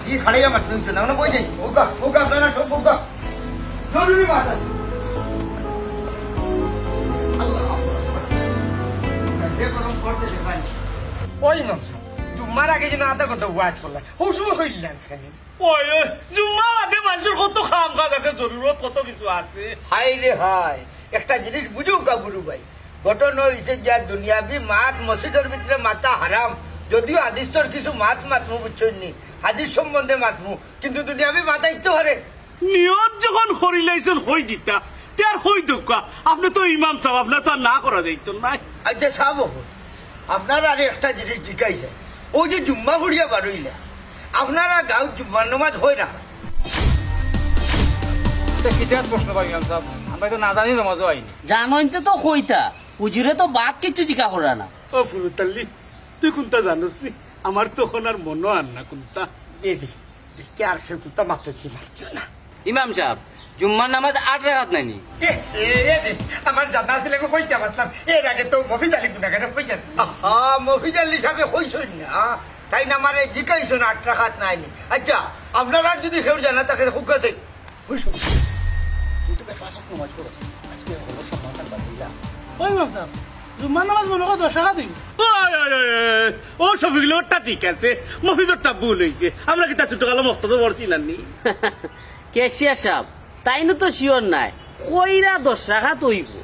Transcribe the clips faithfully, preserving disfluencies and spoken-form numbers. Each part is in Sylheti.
কি খাড়াইয়া মাত লইছো না, না, বই যাই। ওগা, ওগা, আপনারা সব ওগা। জরুরি মাত আছে। আল্লাহ। যে গরম করছে যে ভাই। ওই ইমাম সাব, জুম্মার আগে যেন আধা ঘন্টা ওয়াজ করলা, ওই সময় কইলেন কেনে? ওই, ওই, জুম্মা বাদে মানষর কত কাম কাজ আছে, জরুরত কত কিছু আছে। হায় রে হায়, একটা জিনিস বুঝউক্কা গুরু ভাই, ঘটনা অইছে যে দুনিয়াবি মাত মসজিদর ভিতরে মাতা হারাম, যদিও হাদিসর কিছু মাত মাতমু বুঝছইন নি, হাদিস সম্বন্ধে মাতমু, কিন্তু দুনিয়াবি মাত আইতো পারে। নিয়ত যখন করিলাইছইন কই দিতা, তে আর কই দেউক্কা, আপনে তো ইমাম সাব, আপনার তো আর না করা যাইতো নায়। আচ্ছা সাব, আপনারারে একটা জিনিস জিকাইছি, ওই যে জুম্মা পড়িয়া বারইলা, আপনারা গাঁওত জুম্মার নামাজ হয় না? এটা কিতা প্রশ্ন ভাই ইমাম সাব? আমরা তো না জানি নামাজও আইনি। জানইনতে তো কইতা, হুজুরে তো বাদ কিচ্ছু জিকা করা না। ও ফুরুতাল্লি, তুই কুনতা জানোস নি? আমার তো অখন আর মনো আর না কুনতা। এ দি, দেখি আর সে কুনতা মাত্র কি মারছে না। ইমাম সাব, জুম্মার নামাজ আট রাকাত নায়নি? এ, এ, এ রে, আমার জানা আছিল, আমি কইতাম আসলাম। এর আগে তো মফিজ আলী গুনাগারে কইয়া। আহা, মফিজ আলী সাবে কইছইন না। তাইন আমারে জিকাইছইন আট রাকাত নায়নি। আচ্ছা, আপনারার যদি কেউর জানা থাকে, হুক আছে। কই শুনি? তুই তো বেশ পাঁচ ওয়াক্ত নামাজ পড়ছ। আজকে হলো সম্মান তার বাঁচাইলা। ওই ইমাম সাব, জুম্মার নামাজ মনো কয় দশ রাকাত দিন। ওই, ওই, ওই, ওই, ও শফিকুল, ওরটা ঠিক আছে, মফিজরটা ভুল অইছে। আমরা কিতা ছোটকালো মুখতাসর পড়ছি না নি? ক্যাশিয়ার সাব, তাইনও তো sure নায়, কইরা দশ রাকাত অইবো।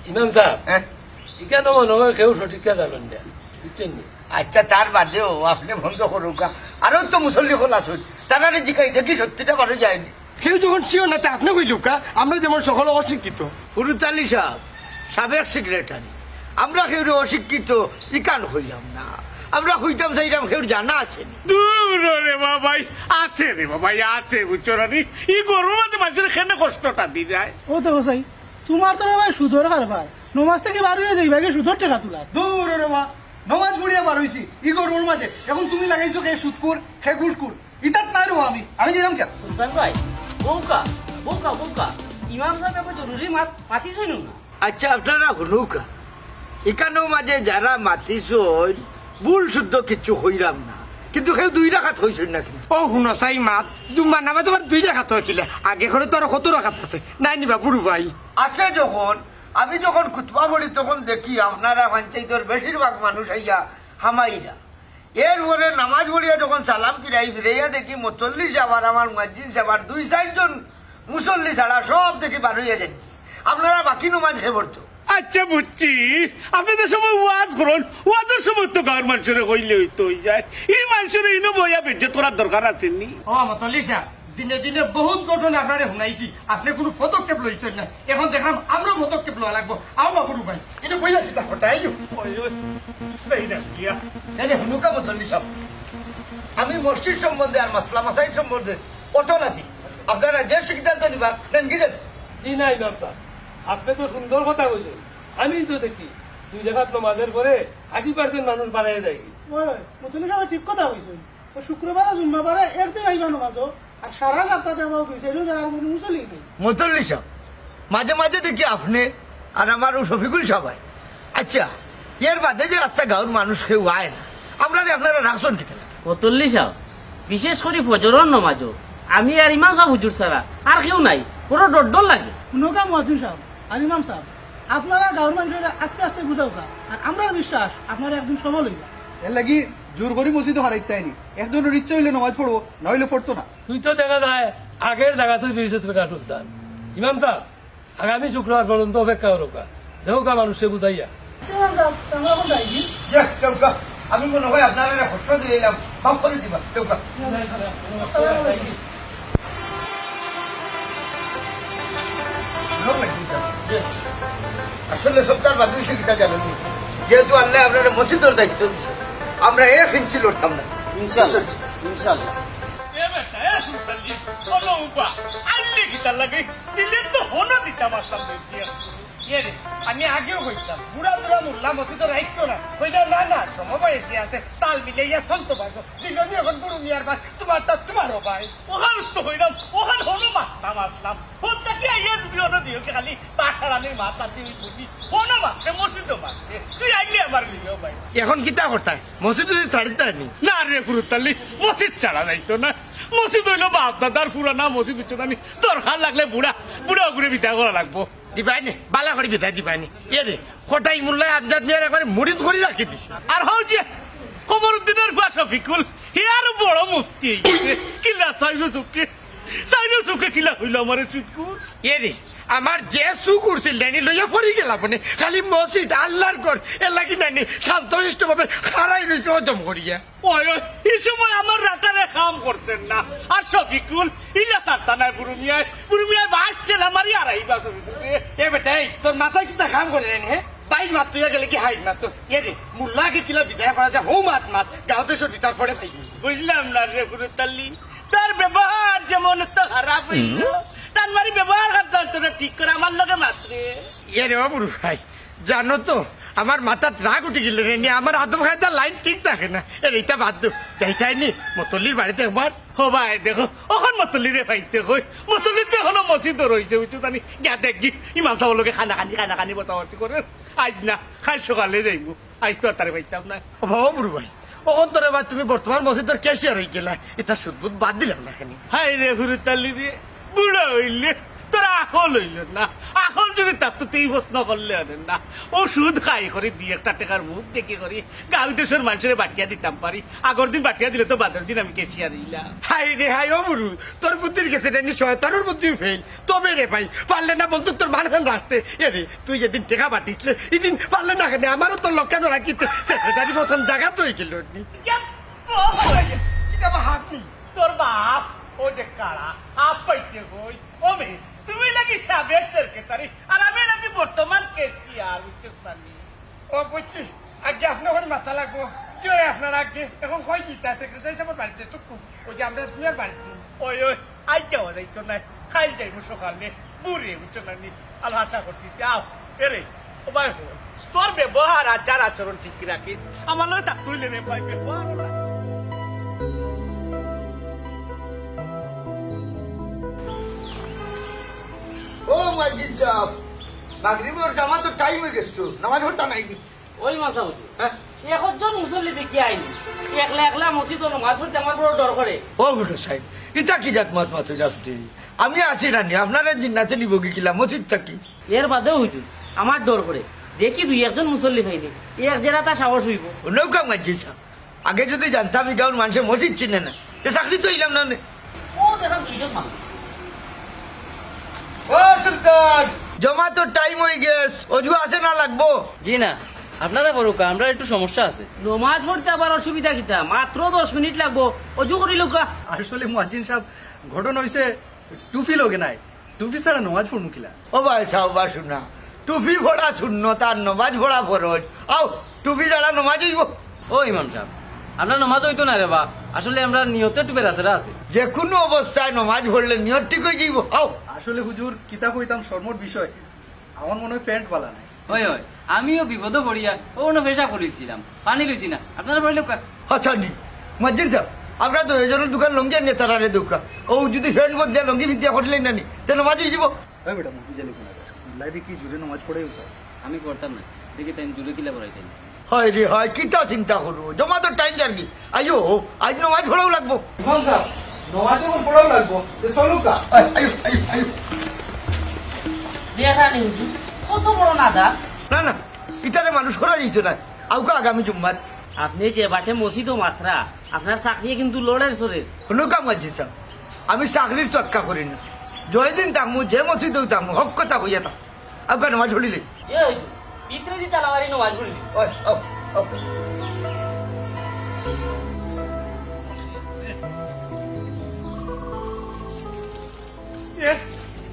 ইমাম সাব, হ্যাঁ? ইখানো মনো কয় কেউ সঠিকটা জানইন না, বুঝছইন নি? আচ্ছা, তার বাদেও আপনে বন্ধ করউক্কা, আরো তো মুসল্লি অকল আছইন, তারারে জিকাই দেখি সত্যিটা বারই যায়নি। কেউ যখন sure না, তে আপনে কইলউক্কা, আমরা যেমন সকলে অশিক্ষিত। ফুরুতাল্লি সাব, সাবেক সেক্রেটারি, আমরা কেউরে অশিক্ষিত ইখান কইলাম না, আমরা কইতাম চাইরাম কেউর জানা আছে নি। দূর রে বাবাই, আছে রে বাবাই, আছে, বুঝছো না নি? ই গরমর মাঝে মানষরে কেনে কষ্টটা দি যায়। ও তো হোসাই, তুমার তো রে ভাই সুদর কারবার, নমাজ থাকি বার অইয়া যাইবায় গি সুদর টেকা তুলাত। দূর রে বা, নমাজ পড়িয়া বার অইছি ই গরমর মাঝে, অখন তুমি লাগাইছো কে সুদখুর, কে ঘুষখুর। ইতাত নাই রে বা আমি, আমি যাইরাম কিয়া? সুলতান ভাই, বউক্কা, বউক্কা, বউক্কা, ইমাম সাবে কয় জরুরি মাত মাতিছইন না। আচ্ছা, আপনারা হুনউক্কা, ইখানর মাঝে যারা মাতিছইন, ভুল শুদ্ধ কিচ্ছু কইরাম না, কিন্তু কেউ দুই রাকাত কইছইন না কিন্তু। ও হুনো চাই মাত, জুম্মার নামাজ আবার দুই রাকাত অয় কিলা, আগে করে তো আরো কত রাকাত আছে, নায়নি বা বুরু ভাই? আছে যখন, আমি যখন খুতবা পড়ি তখন দেখি আপনারা পঞ্চায়েতর বেশিরভাগ মানুষ আইয়া হামাইরা। এরপরে নামাজ পড়িয়া যখন সালাম ফিরাই, ফিরাইয়া দেখি মুতল্লি সাব আর আমার মুয়াজ্জিন সাব আর দুই চাইরজন মুসল্লি ছাড়া সব দেখি বার অইয়া যাইন। আপনারা বাকি নমাজ কে পড়তো? আচ্ছা বুঝছি, আপনে যে সময় ওয়াজ করইন, ওয়াজর সময় তো গাঁওর মানষরে কইলে অইতো অইযায়, ই মানষরে ইনো বইয়া বেইজ্জত করার দরকার আছে নি? ও মুতল্লি সাব, দিনে দিনে বহুত ঘটনা আপনারে হুনাইছি, আপনে কুনু পদক্ষেপ লইছইন না। অখন দেখরাম আমরাও পদক্ষেপ লওয়া লাগবো। আও বাবুর ভাই, ইনো বইয়া কিতা কথা, এই ওই, ওই, এই না, গিয়া। এই যে হুনউক্কা মুতল্লি সাব, আমি মসজিদ সম্বন্ধে আর মাসলা মাসাইল সম্বন্ধে অটল আছি। আপনারা যে সিদ্ধান্ত নিবা, নেন কি যান। জি না ইমাম সাব, আপনে তো সুন্দর কথা কইছইন। আমি তো দেখি দুই রাকাত নমাজর পরে আশি percent মানুষ বারইয়া যায়। ওই, মুতল্লি সাব ঠিক কথা কইছইন। ও শুক্রবারে জুম্মাবারে একদিন আইবা নমাজো, আর সারা সপ্তাহ দেওয়া গেছে, এর দ্বারা আর কোনো মুসল্লি নাই। মুতল্লি সাব, মাঝে মাঝে দেখি আপনে আর আমার ও শফিকুল সাব আয়। আচ্ছা, এর বাদে যে রাস্তা গাঁওর মানুষ কেউ আয় না, আমরারে আপনারা রাখছইন কিতা লাগি? মুতল্লি সাব, বিশেষ করি ফজরর নমাজো আমি আর ইমাম সাব হুজুর ছাড়া আর কেউ নাই, বড় ডর ডর লাগে। হুনউক্কা মুয়াজ্জিন সাব আর ইমাম সাব, আপনারা গাঁওর মানষরে আস্তে আস্তে বুঝাউক্কা, আর আমরার বিশ্বাস আপনারা একদিন সবল অইবা। এর লাগি জোর করি মসজিদো হারাইতায় নি, একজনর ইচ্ছা অইলে নমাজ পড়বো, না অইলে পড়তো না। তুই তো দেখা যায় আগর জাগাত রইছস বেটা সুলতান। ইমাম সাব, আগামী শুক্রবার পর্যন্ত অপেক্ষা করউক্কা, দেখউক্কা মানুষরে বুঝাইয়া। আচ্ছা, ইমাম সাব, আমরা অখন যাই কি? যাক, যাউক্কা। আমি মনো অয় আপনারারে কষ্ট দিলাম, মাফ করি দিবা, যাউক্কা। আসসালামু আলাইকুম। আসলে সবটার বাদ অইছে কিতা জানইন নি? যেহেতু আল্লায় আমরারে মসজিদর দায়িত্ব দিছে, আমরা এক ইঞ্চি লড়তাম না। ইনশাআল্লাহ, ইনশাআল্লাহ। এ বেটা, এ সুলতান জি, বলো উবা, আইলে কিতা লাগে? দিলে তো হনো দিতাম আসলাম বেটিয়া। ইয়ে রে, আমি আগেও কইছিলাম, বুড়া বুড়া মোল্লা মসজিদো রাখিও না। কইলা, "না, না, সমবয়সী আছে, তাল মিলাইয়া চলতো পারবো।" দিল নি অখন বুড়ো মিয়ার বাস। মাতটা তোমার ও ভাই। ওখান তো কইলাম, ওখান হনো মাততাম আসলাম। হন থাকি আইয়া যদি হনো দিও কি খালি বাসারানির মাত আছে ওই বুঝি। হনো মাতরে, মসজিদও মাতরে। তুই আইলে আমার লিগেও ভাই। এখন কিতা করতায়? মসজিদ যদি ছাড়িতায় নি? না রে ফুরুতালি, মসজিদ ছাড়া যাইতো না। মসজিদ অইলো বাপ দাদার পুরানা মসজিদ, বুঝছো না নি? দরকার লাগলে বুড়া, বুড়া ওগুরে বিদায় করা লাগবো। দিবাইনি, বালা করি বিদায় দিবাইনি। এ রে, কটাই মোল্লায় আমজাদ মিয়ার একবারে মুরিদ করি রাখি দিছে। আর হউ যে কমরুদ্দিনর ফুয়া শফিকুল, হে আরো বড় মুফতি অই গেছে। কিলা চাইরো চউখে, চাইরো চউখে কিলা কইলো আমারে চুটকুর। এ রে, আমার যে চউখ উঠছিল নানি লইয়া পড়ি গেলা বনে, খালি মসজিদ আল্লাহর ঘর, এর লাগি নানি শান্তশিষ্টভাবে খাড়াই রইছে হজম করিয়া। ওই, ওই, এই সময় আমার রাটারে কাম করছেন না। আর শফিকুল, ইলা সারতা নাই বুরু মিয়ায়, বুরু মিয়ায় বাঁশ ঠেলা মারি আর আইবা শফিকুল রে। এ বেটা, এই, তোর মাথায় কিতা কাম করে রে, হে? বাইর মাত তুই গেলে কি হাইট মাত তো? এ রে, মোল্লাকে কিলা বিদায় করা যায়, হউ মাত মাত, গাঁও দেশর বিচার পড়ে পাইবি। বুঝলাম না রে ফুরুতালি, তোর ব্যবহার যেমন তো খারাপ অইলো, তার মারি ব্যবহার করতে পারতো না ঠিক করে আমার লগে মাতরে। এ রে, ও বুরু ভাই, জানো তো, আমার মাথাত রাগ উঠি গেলে রে, নি আমার আদব কায়দা লাইন ঠিক থাকে না। এ রে, ইতা বাদ দেও, যাইতায় নি মতল্লির বাড়িত একবার। ও ভাই, দেখো, ওখান মতল্লিরে পাইতে কই, মতল্লি তো এখনো মসজিদও রইছে, বুঝছো জানি, গিয়া দেখগি, ইমাম সাবর লগে কানাকানি, কানাকানি বসাবসি করে, আইজ না, কাইল সকালে যাইমু, আইজ তো আর তারে পাইতাম না। ও বাবা বুরু ভাই, ওখান তোরে ভাই তুমি বর্তমান মসজিদর ক্যাশিয়ার অই গেলা, ইতা সুদ বুদ বাদ দিলাম না কেনে? হায় রে ফুরুতালি রে, বুড়া অইলে তোর আকল অইলো না। আকল যদি থাকতো তে ই প্রশ্ন করলে অইলো না। অউ সুদ খাই করি দুই একটা টেকার মুখ দেখি করি গাঁও দেশর মানষরে বাটিয়া দিতাম পারি। আগর দিন বাটিয়া দিলে তো বাদর দিন আমি ক্যাশিয়ার অইলাম। হায় রে হায়, ও বুরু, তোর বুদ্ধির গেছে রে নি শয়তানর বুদ্ধি ফেল। তবে রে ভাই, পারলে না বলতো তোর মানহান রাখতে। এ রে, তুই যেদিন টেকা বাটিছলে, ইদিন পারলে না কেনে? আমারও তো লক্ষণ রাখিতে সেক্রেটারি প্রথম জাগাত অই গেল নি। কিতা বা হাত নি? তোর বাপ, ও যে কাড়া, আপ পাইতে কই। ও মে, তুমি নাকি সাবেক সেক্রেটারি, আর আমি নাকি বর্তমান ক্যাশিয়ার, বুঝছস না নি? ও বুঝছি, আগে আপনার ঘরে মাথা লাগবো। কি হয় আপনার আগে? এখন কই দিতা সেক্রেটারি সাহেবের বাড়িতে তো খুব, ওই যে আমরা দুয়ার বাড়িতে। ওই, ওই, আইজ যাওয়া যাইতো না, কাইল যাইমু সকালে, বুড়ে, বুঝছো না নি? আল্লাহ আশা করছি, যাও, এরে, ও ভাই, তোর ব্যবহার, আচার, আচরণ ঠিক রাখিস। আমার লগে থাকতে অইলে রে ভাই, ব্যবহার না। ও মসজিদ সাহেব, মাগরিবর জামাতর টাইম অই গেছে তো, নামাজ পড়তা নাই নি? ওই মাসা হুজুর, হ্যাঁ? একজন মুসল্লি দেখি আইনি, একলা একলা মসজিদো নামাজ পড়তে আমার বড় ডর করে। ও হুজুর সাহেব, ইতা কি জাত মাত মাত অইলা শুধু? আমি আছি না নি, আপনারে জিন্নাতে নিবো কি কিলা মসজিদ থাকি? এর বাদেও হুজুর, আমার ডর করে। দেখি দুই একজন মুসল্লি পাইলে, এক জেরা তা সাহস অইবো। নৌকা মাঝি সাহেব, আগে যদি জানতাম ই গাঁওর মানষে মসজিদ চিনে না, তে চাকরি তো অইলাম না নে। ও দেখো দুইজন মানুষ। ও সুলতান, জমাতর টাইম অই গেছে, অজু আছে না লাগবো? জি না, আপনারা করুক্কা, আমরার একটু সমস্যা আছে। নমাজ পড়তে আবার অসুবিধা কিতা? মাত্র দশ মিনিট লাগবো, অজু করি লউক্কা। আসলে মুয়াজ্জিন সাহেব, ঘটনা অইছে টুপি লগে নাই, টুপি ছাড়া নমাজ পড়মু কিলা? ও ভাই সাহেব, বা শুনা, টুপি পড়া সুন্নত আর নমাজ পড়া ফরজ। আও, টুপি ছাড়া নমাজ অইবো? ও ইমাম সাহেব, আমরা নমাজ অইতো না রে বা, আসলে আমরা নিয়তে একটু বেড়াছেড়া আছে। যে কোনো অবস্থায় নমাজ পড়লে নিয়ত ঠিক অই যাইবো। আও। আসলে হুজুর, কিতা কইতাম শরমর বিষয়, আমার মনে হয় প্যান্ট বালা নাই। হয়, হয়, আমিও বিপদো পড়িয়া ও অনো পেশাব করিলছিলাম, পানি লইছি না, আপনারা পড়ি লউক্কা। আচ্ছা নি, মুয়াজ্জিন সাহেব, আমরা তো এজনর দোকান লুঙ্গি আনিয়া তারারে দেউক্কা। ও যদি প্যান্ট বদলিয়া লুঙ্গি পিন্দিয়া করিলেন না নি, তে নমাজ অই যাইবো। ওই বেটা, মুফতি জানি কোন আগে। লাইদে কি জুরে নমাজ পড়ে স্যার? আমি পড়তাম না। দেখি তাইন জুরে কিলা পড়াইতেন। হায় রে হায়, কিতা চিন্তা করো? জমাতর টাইম যারগি। আইও, আইজ নমাজ পড়াও লাগবো। ইমাম সাহেব, নমাজ যখন পড়াও লাগবো, তে চলুক্কা। আয়, আইও, আইও, আইও। বিয়া জানি হুজুর, কত বড় নাদান। না, না, ইতারে মানুষ করা যাইতো না। আউক্কা আগামী জুম্মাত। আপনে যে বাটে মসজিদো মাতরা, আপনার চাকরিয়ে কিন্তু লড়ের চড়ের। হুনুক্কা মুয়াজ্জিন সাহেব, আমি চাকরির তোয়াক্কা করি না। যেদিন থাকমু, যে মসজিদো থাকমু, হক কথা কইয়া থাকমু। আউক্কা নমাজ পড়িলে। এ অই তো, ভিতরে দি তালা মারি নমাজ পড়িলে। ওই, ও, ও। এ,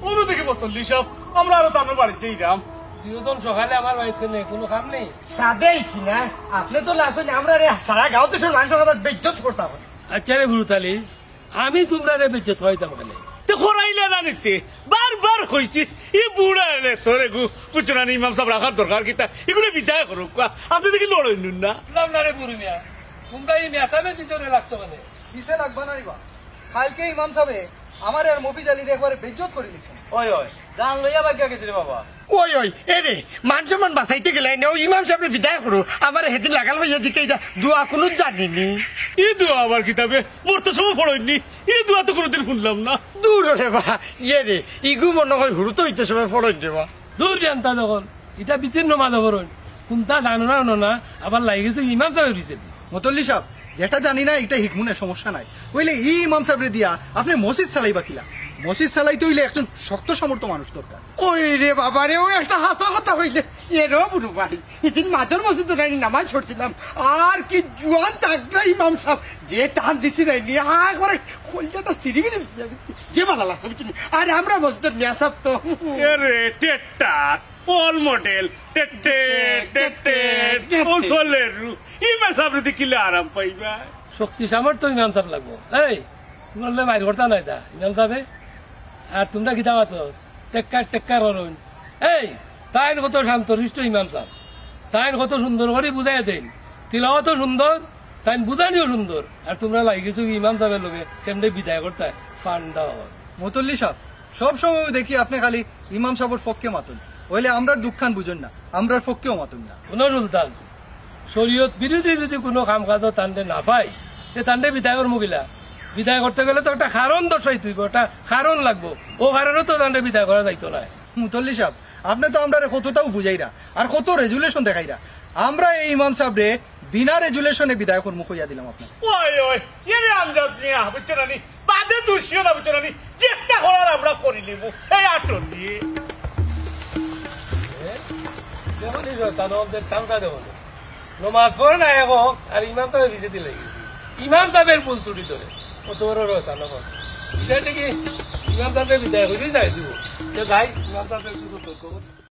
অনো দেখি মতল্লি সাব, আমরা আরো তানর বাড়িত যাইরাম। দুইজন সকালে আমার বাড়িত কেনে, কোনো কাম নাই? সাদে আইছি না, আপনে তো লাসনি, আমরারে সারা গাঁওত সব মানুষর কথা বেইজ্জত করতা পারে। আচ্ছা রে ফুরুতালি, আমি তুমরারে বেইজ্জত করাইতাম কেনে? তে করাইলা না নি তে, বারবার কইছি, ই বুড়া এলে তোরে গু, বুঝছো না নি, ইমাম সাব রাখার দরকার কিতা, ইগুরে বিদায় করুক্কা, আপনে দেখি লড়ইন না। বুঝলাম না রে বুরু মিয়া, তুমরা ই মেসাবে পিছনে লাগতো কেনে? পিছে লাগবা না রে বা। কাইলকে ইমাম সাবে আমারে আর মফিজ আলীরে একবারে বেইজ্জত করি দিছইন। ওই, ওই, জান লইয়া বাগিয়া গেছে রে বাবা। ওই, ওই, এ রে, মান সম্মান বাঁচাইতে গেলে আইনে ও ইমাম সাবরে বিদায় করো। আমারে হেদিন লাগাল পাইয়া জিকাইরা, দোয়া কুনুত জানি নি। ই দোয়া আবার কিতাবে? মোর তো সময় পড়ইন নি। ই দোয়া তো কুনুদিন হুনলাম না। দূর রে বা, ইয়ে রে, ইগু মনো অয় হুরুতা অইতে সময় পড়ইন রে বা। দূর জানতা দখল, ইতা বিতির নমাজ পড়ইন। কুনতা জানো না, হুনো না, আবার লাগি গেছো ইমাম সাবর পিছেদি। মতল্লি সাব, যেটা জানি না, ইটা হিকমুনে, সমস্যা নাই। অইলে ই ইমাম সাবরে দিয়া আপনে মসজিদ চালাইবা কিলা? মসজিদ চালাইতে অইলে একজন শক্ত সামর্থ্য মানুষ দরকার। ওই রে বাবা রে, ও একটা হাছা কথা কইলে। এ রে বুরু ভাই, ইদিন মাঝর মসজিদো নামাজ পড়ছিলাম, আর কি জোয়ান তাগড়া ইমাম সাব, যে টান দিছে নাইনি, আর করে কলজাটা ছিড়ি মিড়ি যে ভালা লাগছে, বুঝছইন নি? আর আমরা মসজিদর মিয়া সাব তো। এরে টেট্টা, all model, টেট্টে, টেট্টে, ও চলের রু। ইমাম সাবরে দি কিলা আরাম পাইবা? শক্তি সামর্থ্য ইমাম সাব লাগবো। এই, তুমার লগে মাইর করতা নায় দা, ইমাম সাবে? আর তুমরা কিতা মাতো? টেক্কার টেক্কার করইন। এই, তাইন কত শান্ত শিষ্ট ইমাম সাব। তাইন কত সুন্দর করি বুঝাইয়া দেইন। তিলাওয়াতও সুন্দর, তাইন বুঝানিও সুন্দর। আর তুমরা লাগি গেছো কি ইমাম সাবর লগে কেমনে বিদায় করতায়? ফান্ডা অর। মতল্লি সাব, সব সময় দেখি আপনে খালি ইমাম সাবর পক্ষে মাতইন। অইলে আমরার দুঃখখান বুঝইন না, আমরার পক্ষেও মাতইন না। হুনো সুলতান, শরীয়ত বিরোধী যুদি কুনু কাম কাজো তানরে না পাই, তে তানরে বিদায় করমু কিলা? বিদায় করতে গেলে তো একটা কারণ দর্শাইতে অইবো, একটা কারণ লাগবো। অউ কারণে তো তানরে বিদায় করা যাইতো নায়। মুতল্লি সাব, আপনে তো আমরারে কততাউ বুঝাইরা, আর কত resolution দেখাইরা। আমরা এই ইমাম সাবরে বিনা resolution-এ বিদায় করমু কইয়া দিলাম আপনারে। ওই, ওই, এরে আমজাদ মিয়া, বুঝছো না নি? বাদে দুষিও না, বুঝছো না নি? যেটা করার আমরা করি নিমু। এই আটন দিয়ে। দেখো নি, তানু আমাদের তামটা দেখো নি। নমাজ পড়ে না এখন, আর ইমাম সাবে পিছেদি লাগি গেছে। ইমাম সাবর ভুল ত্রুটি ধরে। কত বড় রয়, তানু বল। ইটা দেখি ইমাম সাবরে বিদায় করি যাই দিব। তো যাই, ইমাম সাবরে একটু তর্ক করি।